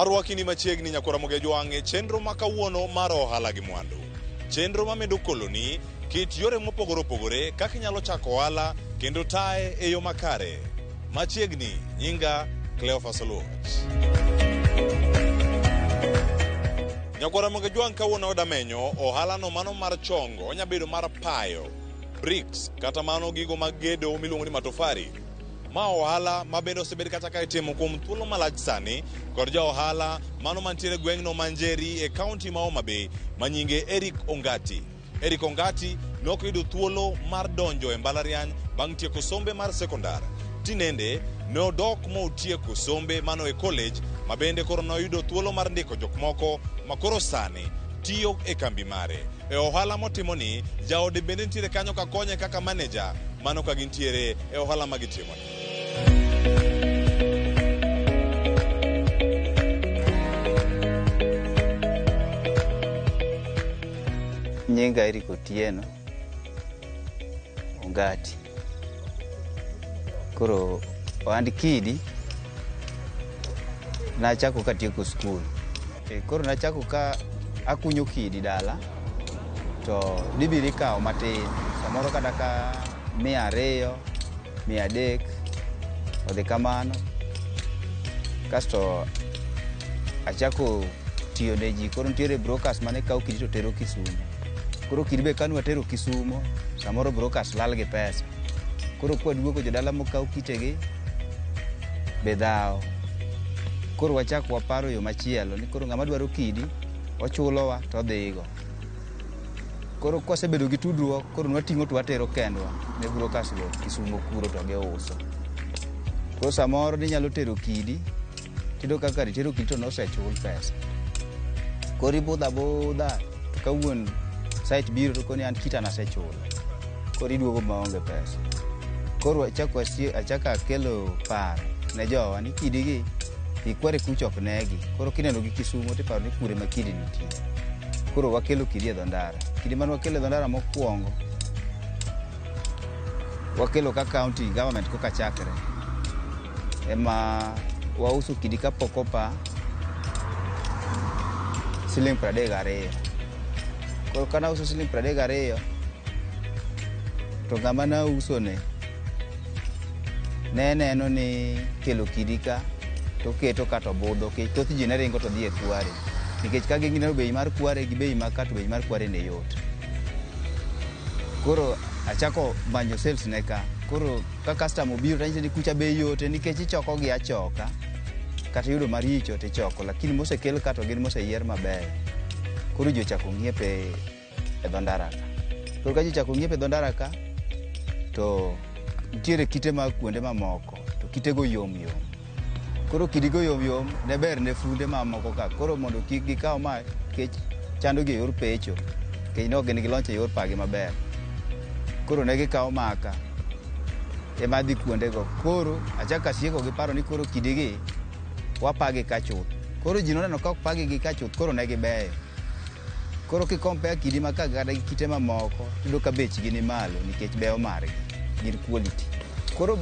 Arwaki ni machiegni nyakwar Ramogi Ajwang' e chenro ma kawuono mar ohala gi mwandu. Chenro mamedo koloni kit yore mopogore opogore kaka inyalo chako ohala kendo taye e yo makare. Machiegni, nyinga Cleophas Oluoch. Nyakwar Ramogi Ajwang' kawuono odamenyo ohalano mano mar chongo, onya bedo mar payo, bricks kata mano gigo mag gedo miluongo ni matofari. Ma ohala ma bende osebed kata ka itimo kuom thuolo malach sani kod ja ohala mano mantiere gweng'no ma Njeri e kaunti ma Homa Bay ma nyinge Eric Ongati. Eric Ongati ne ok oyudo thuolo mar donjo e mbalariany bang' tieko sombe mar sekondar. Tinende ne odok motieko sombe mano e college ma bende koro noyudo thuolo mar ndiko jok moko ma koro sani tiyo e kambi mare. E ohala motimo ni, jaode bende nitiere kanyo ka konye kaka maneja mano ka gintiere e ohala ma gitimo ni. Nyinga Eric Otieno Ongati. Koro ohand kidi nachako katieko skul. Koro nachako ka akunyo kidi dala to dibiro ikawo matin samoro kata ka 200, 300 odhi kamano. Kasto achako tiyo ne ji. Koro nitiere brokers mane kawo kidi to tero Kisumo. Koro kidi be kane watero Kisumo, samoro brokers lal gi pesa. Koro kwaduogo jodala mokaw kitegi be dhawo. Koro wachako waparo yo machielo ni koro ng'ama dwaro kidi ochulowa to odhigo. Koro kwasebedo gi tudruok, koro nwating'o to watero kendwa ne brokers go Kisumo kuro to giuso. Koro samoro ninyalo tero kidi, tiyudo ka kar itero kidi to nosechul pesa. Koro ibudho abudha to ka wuon site biro to koni an kita nasechulo. Koro iduogo maonge pesa. Koro achako akelo paro ne jowa ni kidi gi ikware kucha ok negi. Koro kineno gi Kisumo tiparo ni kure ma kidi nitie. Koro wakelo kidi e dho ndara. Kidi mane wakelo e dho ndara mokwongo, wakelo ka county government koka chakre. Ema wauso kidi kapok opa siling 32. Koro kana uso siling 32 to ng'ama nauso ne ne neno ni kelo kidi ka to keto ka to budho nikech thoth ji ne ringo to dhi e kware nikech ka gineno bei mar kware gi bei ma ka to bei mar kware ne yot. Koro achako manyo sales ne ka. Koro ka customer obiro to anyise ni kucha bei yote nikech ichoko gi achoka kata yudo maricho tichoko lakini mosekel ka to gin moseyier mabeyo. Koro ji ochako ng'iepe e dho ndara ka. Koro ka ji ochako ng'iepe e dho ndara ka to nitiere kite mag kuonde mamoko to kitego yom yom. Koro kidigo yom yom ne ber ne funde mamoko ka. Koro mondo kik gikaw ma nikech chando gi e yor pecho nikech ne ok gin gi launch e yor pagi maber. Koro ne gikawo maka ema dhi kuondego. Koro achako asieko gi paro ni koro kidigi wapagi ka chuth. Koro ji noneno ka ok pagi gi ka chuth koro ne gibeyo. Koro ki compare kidi ma ka kata gi kite mamoko tiyudo ka bechgi ni malo nikech beyo margi gin quality. Koro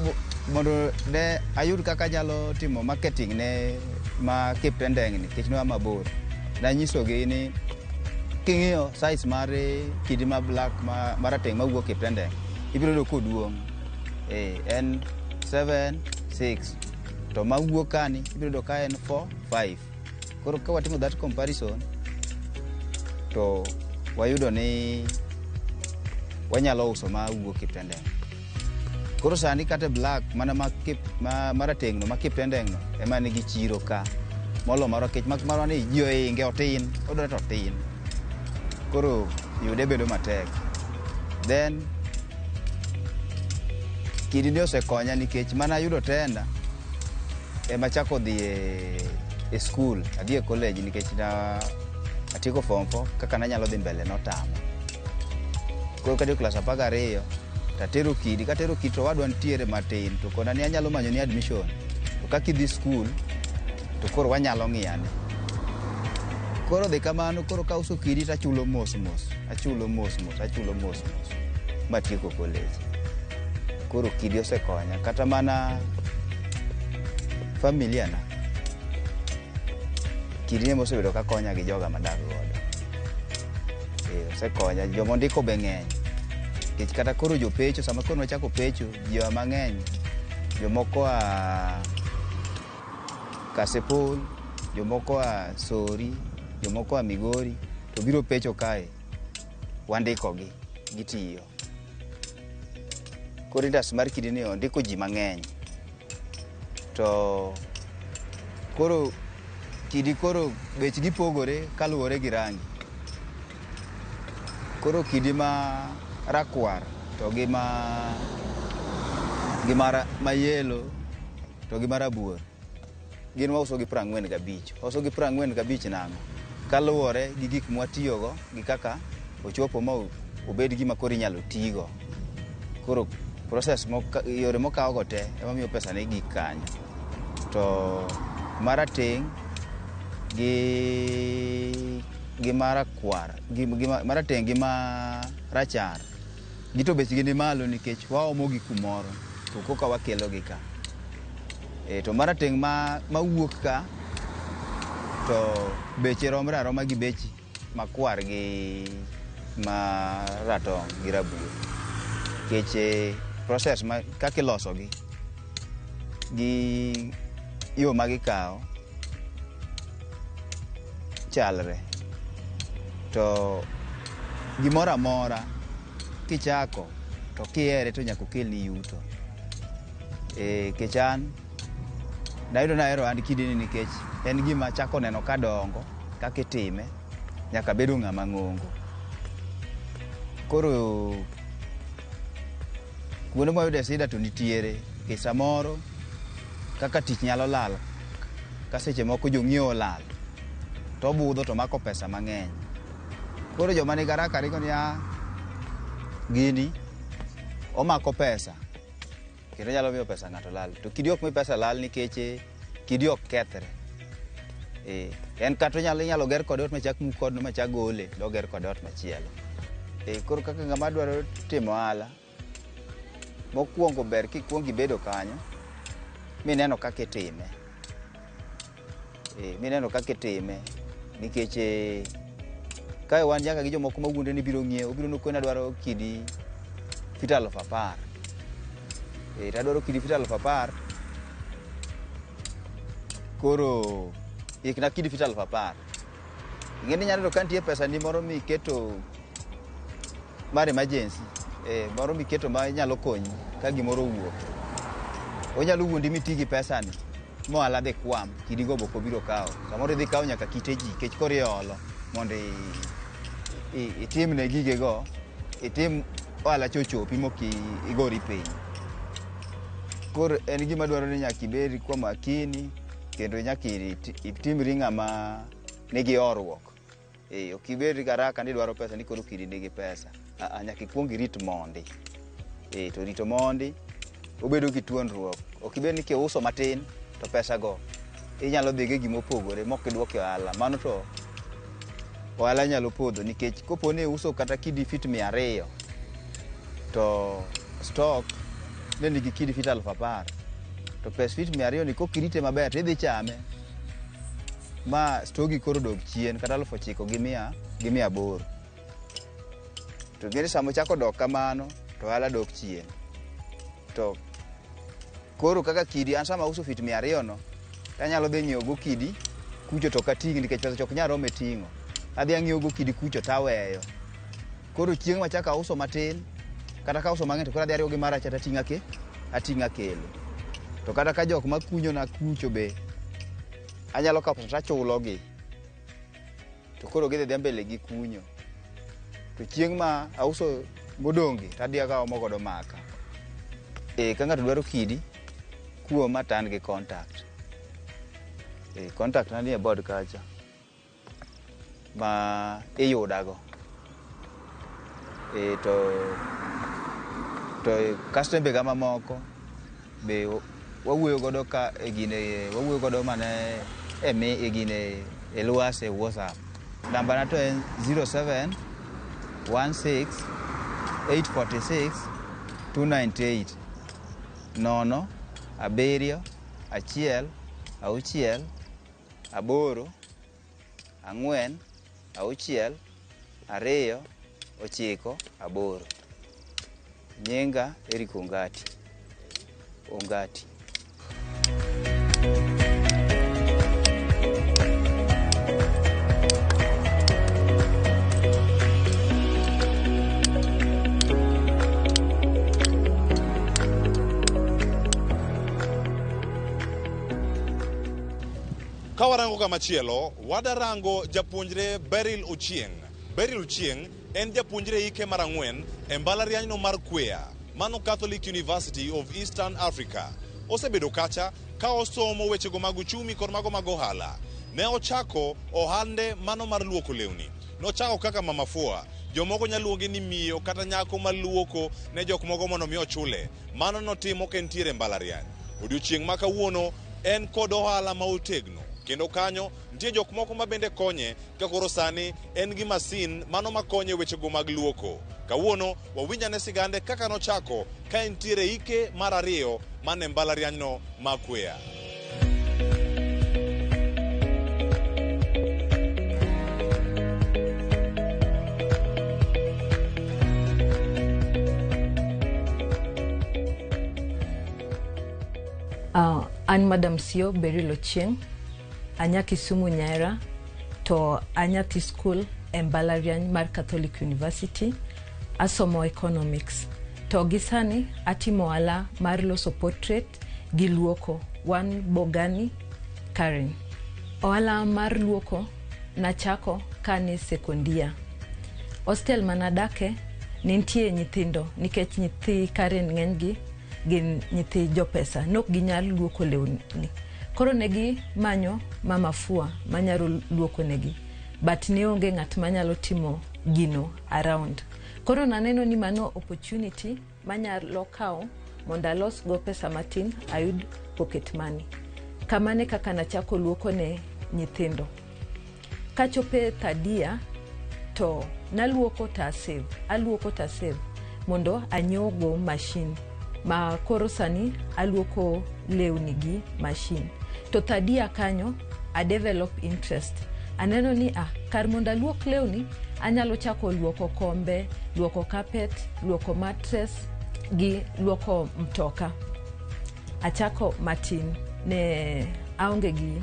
mondo ne ayud kaka anyalo timo marketing ne ma Kiptendeng ni nikech noa mabor, nanyisogi ni king'iyo size mar kidi ma black ma marateng' mawuok Kiptendeng ibiro yudo koduong'. En 7 6 to mawuok kani ibiro yudo ka en 4 5. Koro ka watimo that comparison to wayudo ni wanyalo uso ma wuok Kiptendeng. Koro sani kata black mana ma marateng' no ma Kiptendeng no ema nigi chiro ka molo marwa nikech marwa ni ji ohinge otin odwa to otin. Koro yude bedo matek. Then kidi ni osekonya nikech mana ayudo tenda ema achako dhi e skul, adhi e college nikech na atieko form 4 kaka nanyalo dhi mbele notama. Koro katieko klas 12 tatero kidi, katero kidi to owadwa nitiere matin to kona ni anyalo manyo ni admission to kaka idhi skul to koro wanyalo ng'iyane. Koro dhi kamano, koro kauso kidi tachulo mos mos, achulo mos mos, achulo mos mos matieko college. Koro kidi osekonya kata mana familia na Kidi ni mosebedo ka konya gi joga madak godo. Osekonya, jomondiko be ng'eny. Nikech kata koro jopecho, sama koro nwachako pecho, ji oa mang'eny. Jomoko oa Kasipul, jomoko oa Sori, jomoko oa Migori, to biro pecho kae, wandikogi, gitiyo. Koro industry mar kidi ni ondiko ji mang'eny. To koro kidi koro bechgi pogore kaluwore gi rangi. Koro kidi ma rakwar to gi ma gi ma yellow to gi ma rabuor gin wauso gi 45. Wauso gi 45 nang'o? Kaluwore gi gik mwatiyogo gi kaka ochopo ma obed gima koro inyalo tigo. Koro process yore mokaw go te ema miyo pesa ne gik kanyo. To marateng' gi marakwar gi marateng' gi marachar gi to bechgi ni malo nikech waomo gi kumoro to koka wakelo gi ka. To marateng' mawuok ka to beche romre aroma gi bech makwar gi maratong' gi rabuor. Nikech process ma kaka ilosogi gi yo ma gikawo chalre. To gimoro amora kichako to kihere to nyaka okelni yuto. Nikech an nayudo nahero ohand kidi ni nikech en gima achako neno kadongo kaka itime nyaka abedo ng'ama ng'ongo. Koro kuonde mwayude shida to nitiere nikech samoro kaka tich nyalo lal ka seche moko jong'iewo olal to obudho to mako pesa mang'eny. Koro joma nigi haraka ringo niya, gini omako pesa kendo nyalo miyo pesa ng'ato lal. To kidi ok mi pesa lal nikech kidi ok kethre. En kata inyalo ger kode ot machak muk kodno machak gole doger kode ot machielo. Koro kaka ng'ama dwaro timo ohala, mokwongo ber kikuongo ibedo kanyo mineno kaka itime. Mineno kaka itime nikech kae wan nyaka gi jomoko mawuondre ni biro ng'iewo, obiro nokoni adwaro kidi fit 10,000. To adwaro kidi fit 10,000 koro ikna kidi fit 10,000. Ing'e ni inyalo yudo ka nitie pesa ni moro miketo mar emergency, moro miketo ma nyalo konyi ka gimoro owuok. Onyalo wuondi miti gi pesa ni mohala dhi kwam, kidi go be ok obiro kawo. Samoro idhi kawo nyaka kite ji nikech koro iolo mondo itimne gigego, itim ohala cha ochopi mok igori piny. Koro en gima dwaro ni nyaka ibed kwa makini kendo nyaka itimri ng'ama nigi horuok. Ok ibed gi haraka ni idwaro pesa ni koro kidi nigi pesa. Nyaka ikuong irit mondi. To rito mondi obedo gi tuonruok. Ok ibed ni kiuso matin to pesa go inyalo dhigo e gima opogore mok iduoko e ohala. Mano to ohala nyalo podho nikech kopo ni iuso kata kidi fit 200 to stock ne nigi kidi fit 10,000 to pes fit 200 ni kokirite maber to idhi chame ma stogi koro dog chien kata 9,800. To ing'e ni sama ochako dok kamano to ohala dok chien. To koro kaka kidi an sama auso fit 200 no tanyalo dhi nyiewo go kidi kucho to ok ating' nikech pesa cha ok nyal rome ting'o. Adhi ang'iewo go kidi kucho taweyo. Koro chieng' machako auso matin kata kauso mang'eny to koro adhi ariwo gi mara cha tating'o ating'o akelo. To kata ka jok makunyo na kucho be anyalo kawo pesa tachulogi. To koro gidhi adhiya mbele gi kunyo. To chieng' ma auso modong' gi tadhi akaomo godo maka. Ka ng'ato dwaro kidi kuoma to an gi contact. Contact na nie board kacha ma iyudago. To kastembe ga mamoko be wawuoyo godo ka e gine, wawuoyo godo mana e gine e lwasi e WhatsApp. Namba na to en 07 16 846 298 0 7 1 6 8 4 6 2 9 8. Nyinga Eric Ongati. Ongati. Ka warango kamachielo, wadarango japuonjre Beryl Ochieng. Beryl Ochieng en japuonjre hike mar 4 e mbalarianyno mar Kwea, mano Catholic University of Eastern Africa. Osebedo kacha ka osomo wechego mag uchumi kod mago mag ohala. Ne ochako ohande mano mar luoko lewni. Nochako kaka mama fua. Jomoko nyalo luonge ni miyo kata nyako maluoko ne jok moko mondo mi ochule. Mano notimo ka entiere e mbalariany. Odiochieng' ma kawuono en kod ohala ma otegno. Kendo kanyo nitie jok moko ma bende konye ka koro sani en gi masin mano makonye wechego mag luoko. Kawuono wawinj ane sigande kaka nochako ka entiere hike mar 2 mane mbalarianyno ma Kwea. An Madam Sio Beryl Ochieng, anya Kisumu Nyaera, to anyathi school e mbalariany mar Catholic University, asomo economics. To gi sani atimo ohala mar loso portrait gi luoko, wan Bogani Karen. Ohala mar luoko nachako kane sekondia. Hostel manadake ne nitie nyithindo nikech nyithi Karen ng'enygi gin nyithi jopesa, nok ginyal luoko lewni. Koro ne gimanyo mama fua manyalo luoko negi, but ne onge ng'at manyalo timo gino around. Koro naneno ni mano opportunity manyalo kawo mondo alos go pesa matin ayud pocket money. Kamano e kaka nachako luoko ne nyithindo. Kachopo e third year to naluoko to asave, aluoko to asave mondo anyiew machine ma koro sani aluoko lewni gi machine. To third year kanyo a develop interest. Aneno ni kar mondo aluok lewni anyalo chako luoko kombe, luoko carpet, luoko mattress gi luoko mtoka. Achako matin, ne aonge gi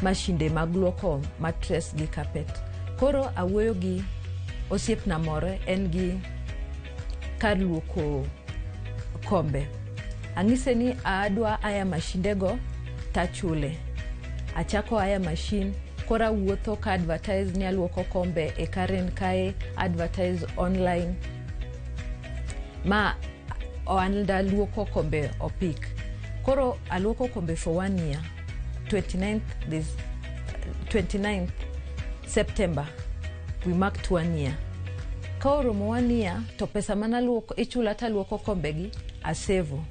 mashinde mag luoko mattress gi carpet. Koro awuoyo gi osiepna moro, en gi kar luoko kombe. Ang'ise ni adwa hire mashinde go tachule. Achako hire machine, koro awuotho ka advertise ni aluoko kombe e Karen kae, advertise online. Ma ohanda luoko kombe opik. Koro aluoko kombe for 1 year. 29th September we marked 1 year. Ka oromo 1 year to pesa manaluoko ichula taluoko kombe gi asevo.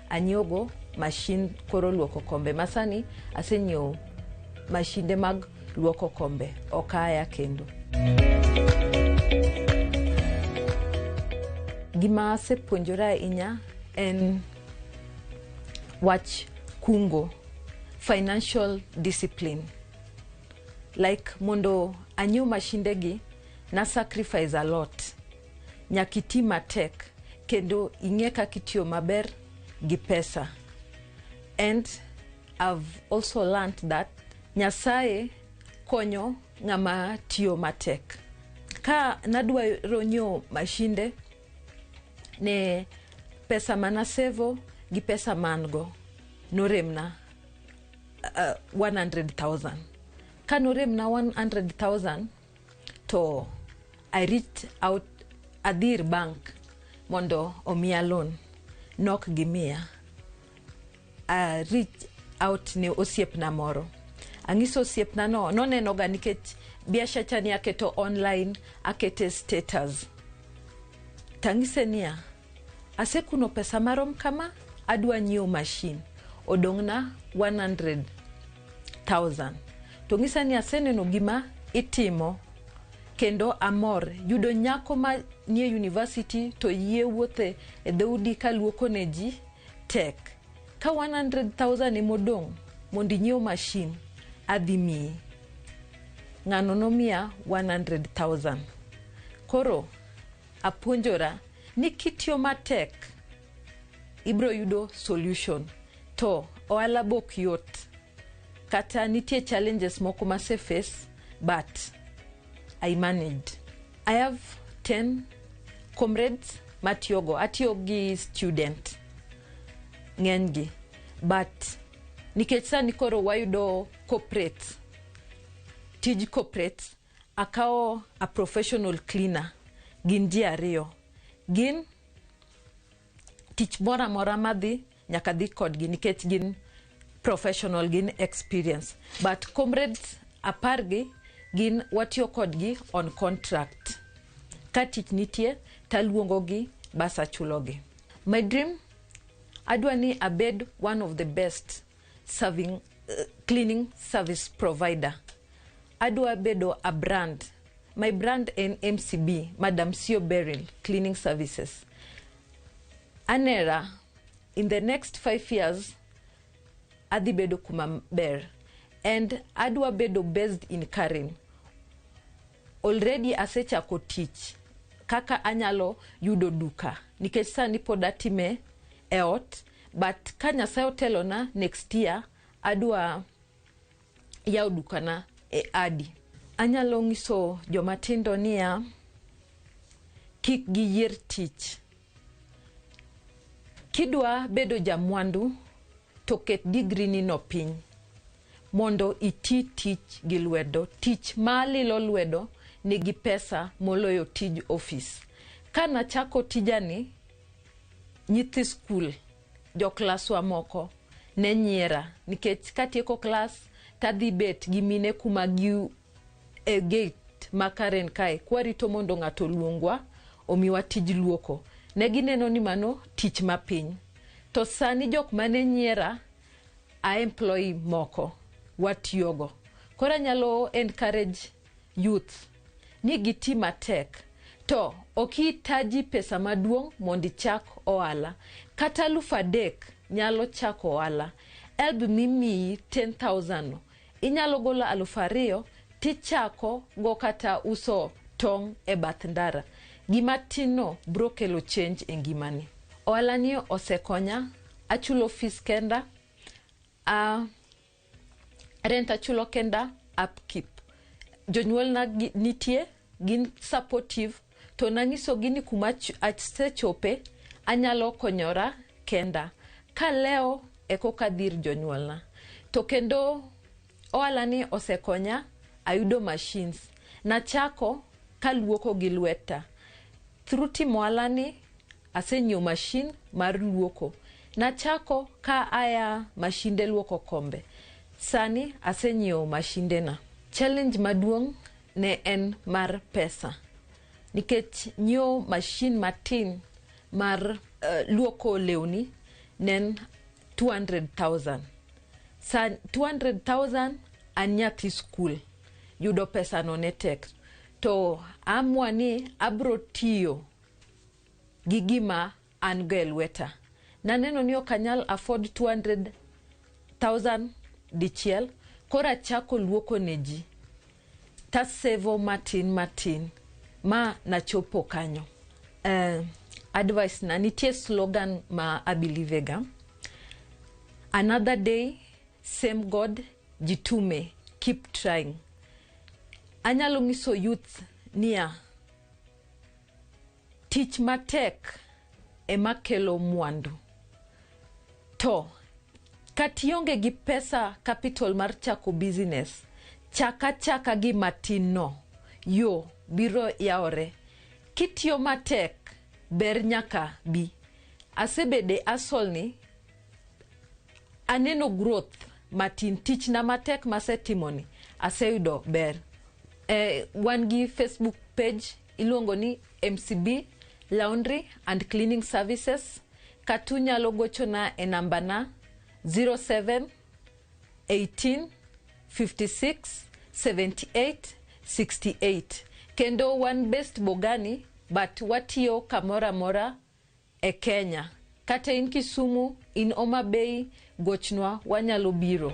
Anyiewogo machine koro luoko kombe. Masani asenyiewo mashinde mag luoko kombe, ok aya kendo. Gima asepuonjora ahinya en wach kungo, financial discipline. Like mondo anyiew mashinde gi, na sacrifice a lot. Nyaka iti matek kendo ing'e kaka itiyo maber gi pesa. And I've also learned that Nyasaye konyo ng'ama tiyo matek. Ka nadwaro nyiewo mashinde, ne pesa manasevo gi pesa man go noremna 100,000. Ka noremna 100,000 to I reached out, adhi ir bank mondo omiya loan. Nok gimiya. I reach out ne osiepna moro. Ang'iso osiepna no, noneno ga nikech biasha cha ni aketo online, akete status. Tang'ise niya, asekuno pesa marom kama, adwa nyiewo machine. Odong'na 100,000. To ng'isa ni aseneno gima itimo kendo amor yudo nyako ma nie university to yie wuothe e dhoudi kaluoko ne ji tek. Ka 100,000 emodong' mondo inyiew machine, adhi miyi. Ng'ano nomiya 100,000. Koro apuonjora ni kitiyo matek ibro yudo solution. To ohala bok yot. Kata nitie challenges moko mase face, but I managed. I have 10 comrades matiyogo. Atiyo gi student ng'enygi, but nikech sani koro wayudo corporate, tij corporate, akawo a professional cleaner, gin ji ariyo. Gin tich moro amora madhi nyaka dhi kodgi nikech gin professional, gin experience. But comrades 10 gi gin watiyo kodgi on contract. Ka tich nitie taluongogi bas achulogi. My dream, adwa ni abed one of the best serving, cleaning service provider. Adwa bedo a brand. My brand en MCB, Madam Sio Beryl Cleaning Services. Anera, in the next 5 years, adhi bedo kuma ber. And adwa bedo based in Karen. Already asechako tich kaka anyalo yudo duka nikech sani pod atime e ot, but ka Nyasaye otelona, next year adwa yawo dukana e adi. Anyalo nyiso jomatindo niya, kik giyier tich. Kidwa bedo jamwandu to ket degree ni no piny mondo iti tich gi lwedo. Tich ma lilo lwedo nigi pesa moloyo tij ofis. Kanachako tijani, nyithi skul, joklaswa moko ne nyiera nikech katieko klas tadhi bet gi mine kuma gi e gate ma Karen kae kwarito mondo ng'ato oluongwa omiwa tij luoko. Ne gineno ni mano tich mapiny. To sani jok mane nyiera a employ moko watiyogo. Koro anyalo encourage youth ni giti matek. To ok ihitaji pesa maduong' mondo ichak ohala. Kata 3,000 nyalo chako ohala. HELB mimiyi 10,000 no, inyalo golo 2,000 tichako go kata uso tong' e bath ndara. Gima tin no bro kelo change e ngimani. Ohala ni osekonya, achulo fees kenda, rent achulo kenda, upkeep. Jonyuolna nitie, gin supportive, to nanyisogi ni kuma asechope anyalo konyora kenda. Kalewo e koka adhi ir jonyuolna. To kendo ohala ni osekonya ayudo machines. Nachako kaluoko gi lweta. Through timo ohala ni asenyiewo machine mar luoko. Nachako ka aya mashinde luoko kombe. Sani asenyiewo mashinde na. Challenge maduong' ne en mar pesa. Nikech nyiewo machine matin mar luoko lewni ne en 200,000. Sa 200,000 an nyathi skul. Yudo pesa no ne tek. To amua ni abro tiyo gi gima an go e lweta. Naneno ni ok anyal afford 200,000 dichiel, koro achako luoko ne ji. Tasevo matin matin ma nachopo kanyo. Advice na nitie slogan ma abelieve ga. Another day, same God, jitume, keep trying. Anyalo nyiso youth niya, tich matek ema kelo mwandu. To kationge gi pesa capital mar chako business, chaka chaka gi matin no, yo biro yawore. Kitiyo matek, ber nyaka bi. Asebede hustle ni, aneno growth matin. Tichna matek masetimoni, aseyudo ber. Wan gi Facebook page iluongo ni MCB Laundry and Cleaning Services. Kata unyalo gochona e nambana 07 18 56 78 68. Kendo wan based Bogani, but watiyo kamoro amora e Kenya. Kata in Kisumu, in Homa Bay, gochnwa, wanyalo biro.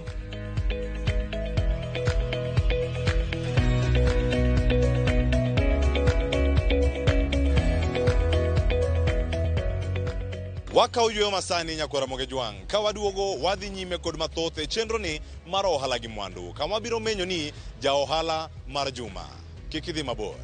Wakawo yweyo masani nyakwara Moge Jwang'. Ka waduogo wadhi nyime kod mathoth e chenro ni mar ohala gi mwandu. Kama wabiro menyo ni ja ohala mar juma. Kik idhi mabor.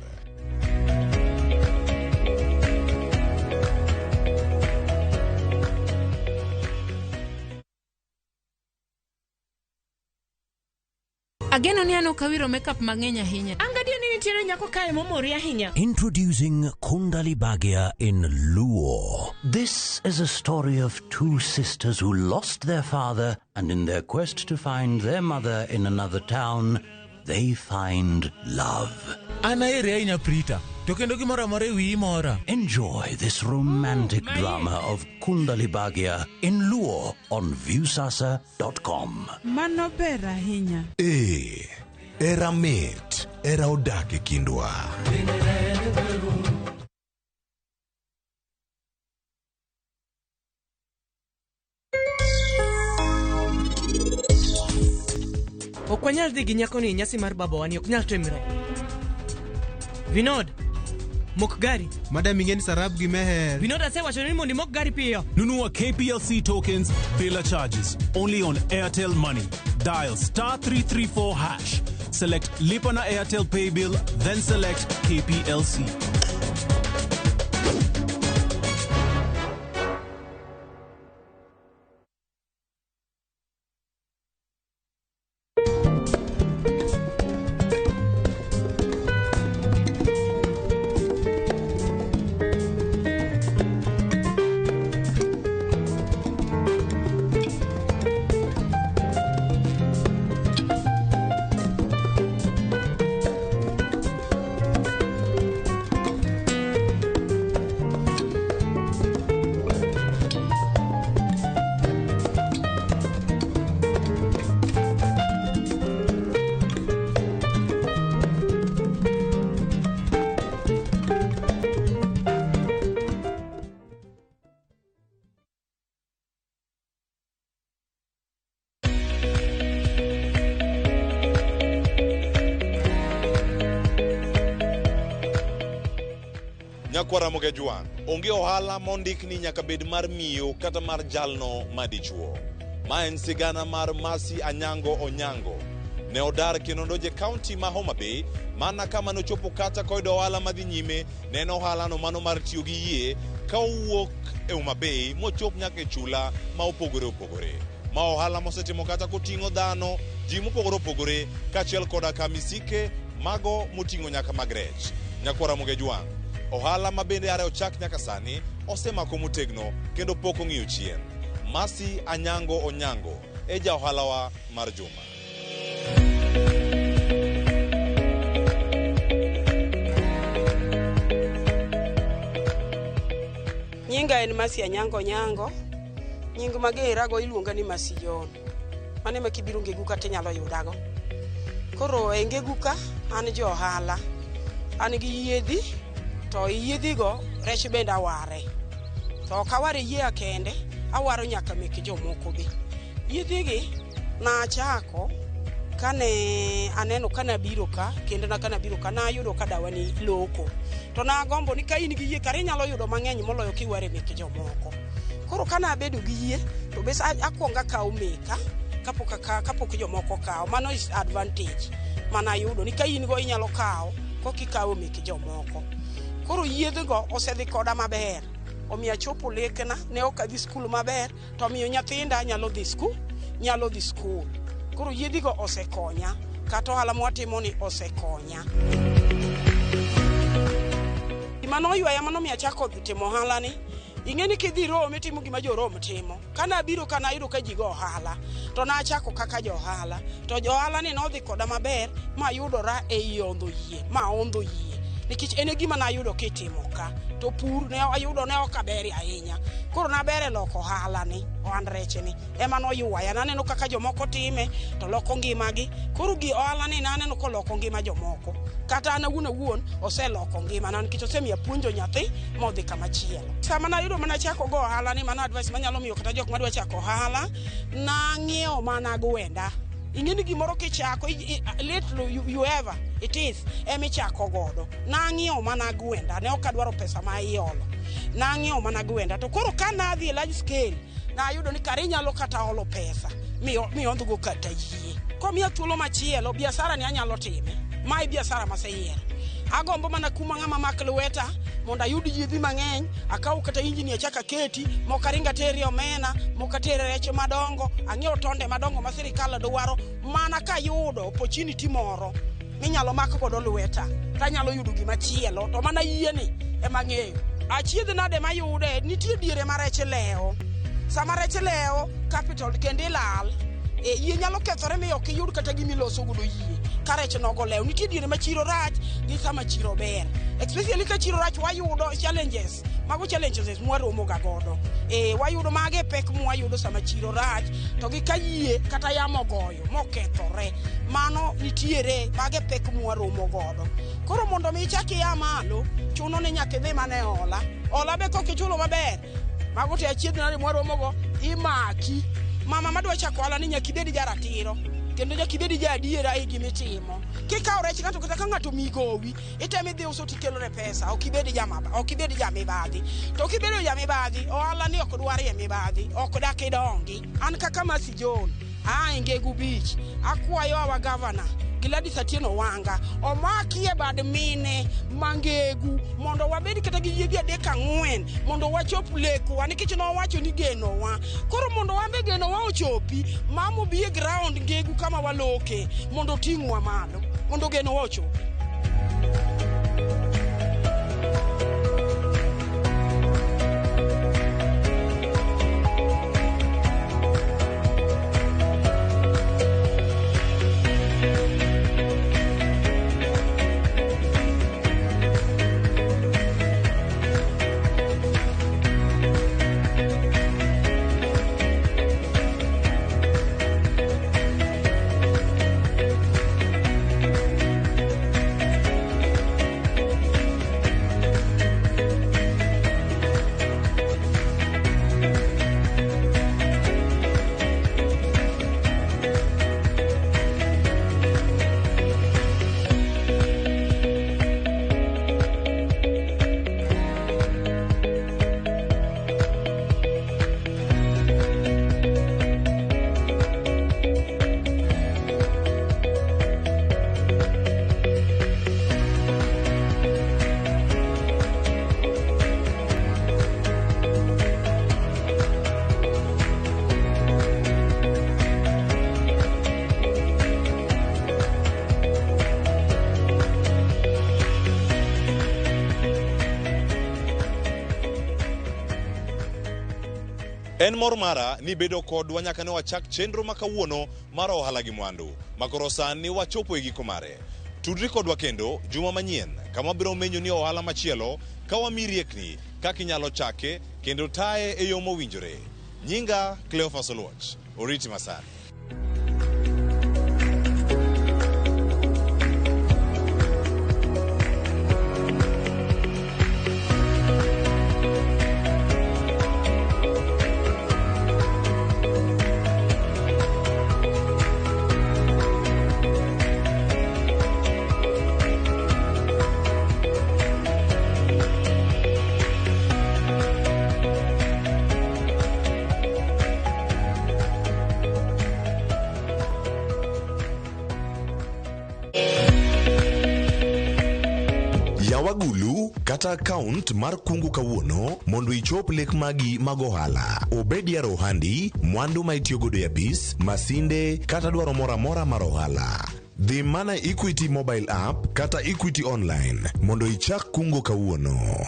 Ageno ni an ok awiro makeup mang'eny ahinya. An gadier ni nitiere nyako kae momori ahinya. Introducing Kundali Bhagya in Luo. This is a story of two sisters who lost their father and in their quest to find their mother in another town, they find love. An aheri ahinya Prita, to kendo gimoro amora e wiyi mora. Enjoy this romantic drama of Kundali Bhagya in Luo on Viusasa.com. Mano ber ahinya. Ee, era mit, era odak e kindwa. Ok wanyal dhi gi nyakoni e nyasi mar babawa ni ok nyal timre. Vinod, mok gari. Madam ing'e ni Sarab gi Meher. Vinod asewacho ni mondo imok gari piyo. Nunua KPLC tokens bila charges only on Airtel Money. Dial star 334 hash. Select Lipa na Airtel Pay Bill, then select KPLC. Nyakwara Moge Jwang', onge ohala mondik ni nyaka bed mar miyo kata mar jalno madichuo. Ma en sigana mar Mercy Anyango Onyango. Ne odar kendo odonjo e kaunti ma Homa Bay, mana kama nochopo kata koyudo ohala madhi nyime, ne en ohalano mano mar tiyo gi yie ka owuok e Homa Bay mochop nyaka e chula ma opogore opogore. Ma ohala mosetimo kata koting'o dhano, ji mopogore opogore, kaachiel koda ka misike mago moting'o nyaka mag rech. Nyakwara Moge Jwang', ohala ma bende are ochak nyaka sani osemako motegno kendo pok ong'iyo chien. Mercy Anyango Onyango e ja ohalawa mar juma. Nyinga en Mercy Anyango Onyango. Nying magerago iluonga ni Mercy John. Mano ema kibiro Ngegu ka tinyalo yudago. Koro e Ngegu ka an jo ohala. An gi yiedhi to yiedhigo rech bende aware. To ok awar yie kende, awaro nyaka mek jomoko be. Yiedhigi nachako kane aneno kanabiro ka kendo na kanabiro ka nayudo ka dawa ni loko. To nagombo ni ka in gi yie kare inyalo yudo mang'eny moloyo kiware mek jomoko. Koro kana abedo gi yie to bes akwongo akawo meka kapok jomoko okawo. Mano is advantage manayudo ni ka in go inyalo kawo kok ikawo mek jomoko. Koro yiedhigo osedhi koda maber. Omiyo achopo lekna, ne ok adhi skul maber, to omiyo nyithinda nyalo dhi skul, nyalo dhi skul. Koro yiedhigo osekonya, kata ohala mwatimoni osekonya. Gima noywaya manomiyo achako timo ohala ni, ing'e ni kidhi Rome itimo gima jo Rome timo. Kanabiro ka nayudo ka ji go ohala, to nachako kaka jo ohala. To jo ohala ni nodhi koda maber mayudora ei hondho yie, ma hondho yie. Nikech en e gima nayudo kitimo ka. To pur ne ayudo ne ok aber ahinya. Koro naber e loko ohala ni, ohand rech ni. Ema noywaya, naneno kaka jomoko time to loko ngimagi. Koro gi ohala ni naneno koloko ngima jomoko. Kata an awuon awuon oseloko ngimana nikech osemiyo apuonjo nyathi modhi kama chielo. Sama nayudo mana chako go ohala ni, mano advice manyalo miyo kata jok madwa chako ohala, nang'iewo mana gwenda. Ing'e ni gimoro kichako, little you ever it is emichako godo. Nang'iewo mana gwenda, ne ok adwaro pesa ma iolo. Nang'iewo mana gwenda. To koro ka nadhi e large scale, nayudo ni kare inyalo kata holo pesa miondhgo kata yie. Komiya thuolo machielo, biashara ni anyalo time. Mae biashara maseyiero. Agombo mana kuma ng'ama mak lweta mondo ayud yiedhi mang'eny, akaw kata injini achak aketi, mok aring aterie omena, mok atere rech madongo, ang'iew tonde madongo ma sirikal dwaro, mana kayudo opportunity moro minyalo mak godo lweta, tanyalo yudo gima chielo, to mana yieni ema ang'eyo. Achiedh nade mayude, nitie diere ma rech lewo. Sama rech lewo, capital kendo ilal. Yie nyalo kethore mi ok iyud kata gimiloso godo yie ka rech nogo lewo. Nitie diere ma chiro rach gi sama chiro ber. Especially ka chiro rach wayudo challenges. Mago challenges mwaromo ga godo. Wayudo mage pek mwayudo sama chiro rach to gi ka yie kata yamo goyo mokethore. Mano nitiere mage pek mwaromo godo. Koro mondo mi ichak ia malo, chuno ni nyaka idhi mana e hola. Hola be kok ichulo maber, mago te achiedh nade mwaromo go imaki. Mama madwa chako ohala ni nyaka ibed jaratiro kendo nyaka ibed ja adiera e gimitimo. Kikawo rech ng'ato kata ka ng'ato omiyi gowi, itemo idhi uso tikelone pesa, ok ibed jamaba, ok ibed jamibadhi. To kibedo jamibadhi, ohala ni ok dwarie mibadhi, ok dak idongi. An kaka Mercy John, aa e Ngegu Beach, akwayo our governor Gladys Atieno Wanga omaki e bad mine mangegu mondo wabed kata gi yiedhi 3 4 mondo wachop lekwa nikech nowacho ni genowa. Koro mondo wan be genowa ochopi, mama obi e ground Ngegu kama waloke mondo oting'wa malo mondo genowa ochopi. En mor mara ni bedo kodwa nyaka ne wachak chenro ma kawuono mar ohala gi mwandu, makoro sani wachopo e giko mare. Tudri kodwa kendo juma manyien kama biro menyo ni ohala machielo ka wami riekni kaka inyalo chake kendo taye e yo mowinjore. Nyinga Cleophas Oluoch, oriti masani. Agulu kata account mar kungo kawuono mondo ichop lek magi mag ohala. Obed yaro ohandi, mwandu ma itiyogodo e apis, masinde kata dwaro moro amora mar ohala. Dhi mana Equity mobile app kata Equity online mondo ichak kungo kawuono.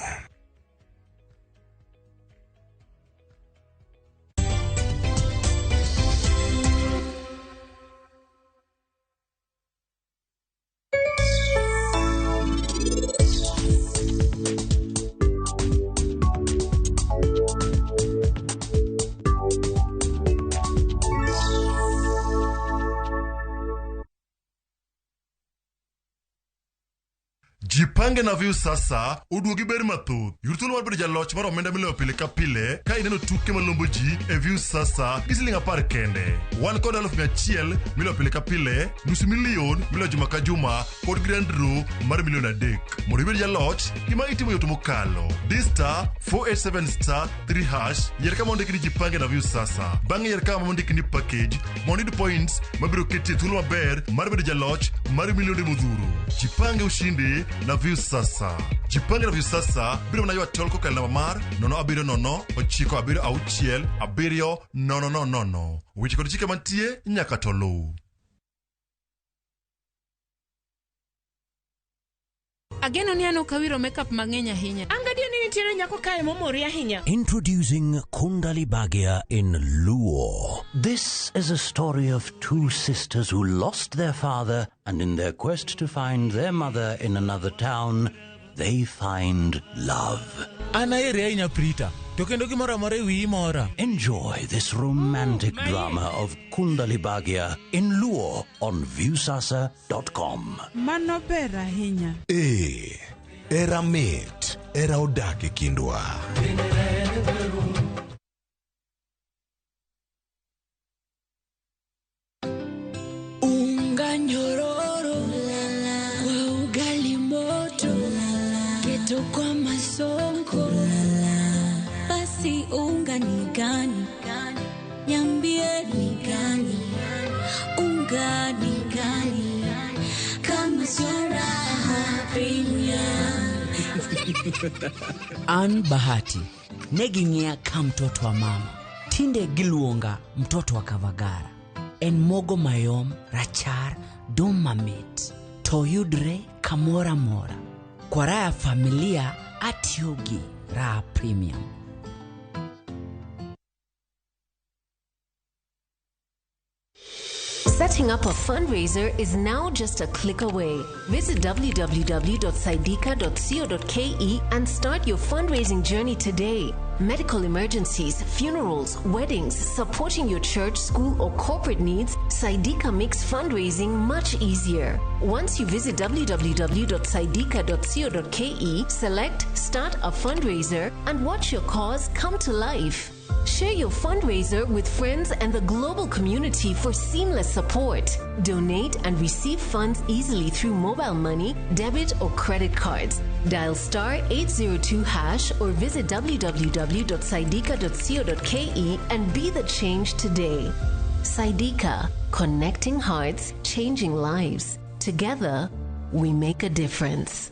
Jipange na Viusasa oduogi ber mathoth. Yud thuolo mar bedo jaloch mar omenda miloyo pile ka pile ka ineno tuke malombo ji e Viusasa gi siling 10 kende. Wan kod 100,000 miloyo pile ka pile, nusu milion miloyo juma ka juma kod grand draw mar milion 3. Mondo ibed jaloch, gima itimo yot mokalo. Di star 487 star 3 hash, yier kama ondiki ni Jipange na Viusasa. Bang'e yier kama ondiki ni package mondo iyud points mabiro keti e thuolo maber mar bedo jaloch mar milionde modhuro. Jipange ushindi na Viusasa. Jipange na Viusasa biro mana ywa tol kokalo namba mar 070 976 7000. Weche kod chike mantie nyaka to luw. Ageno ni an ok awiro makeup mang'eny ahinya. An gadier ni nitiere nyako kae momori ahinya. Introducing Kundali Bhagya in Luo. This is a story of two sisters who lost their father and in their quest to find their mother in another town, they find love. An aheri ahinya Prita, to kendo gimoro amora e wiyi mora. Enjoy this romantic drama of Kundali Bhagya in Luo on Viusasa.com. Mano ber ahinya. Ee, era mit, era odak e kindwa. Unga nyororo kwa ugali moto, keto kwa masonko. Basi unga ni gani? Niambie ni gani? Unga ni gani? Kama sio Raha Premium. An Bahati ne ging'iya ka mtoto wa mama, tinde giluonga mtoto wa Kavagara. En mogo mayom, rachar, dum mamit, to yudre kamoro amora. Kwa raha ya familia atiyo gi Raha Premium. Setting up a fundraiser is now just a click away. Visit www.saidika.co.ke and start your fundraising journey today. Medical emergencies, funerals, weddings, supporting your church, school, or corporate needs, Saidika makes fundraising much easier. Once you visit www.saidika.co.ke, select Start a Fundraiser and watch your cause come to life. Share your fundraiser with friends and the global community for seamless support. Donate and receive funds easily through mobile money, debit, or credit cards. Dial star 802 hash or visit www.saidika.co.ke and be the change today. Saidika, connecting hearts, changing lives. Together, we make a difference.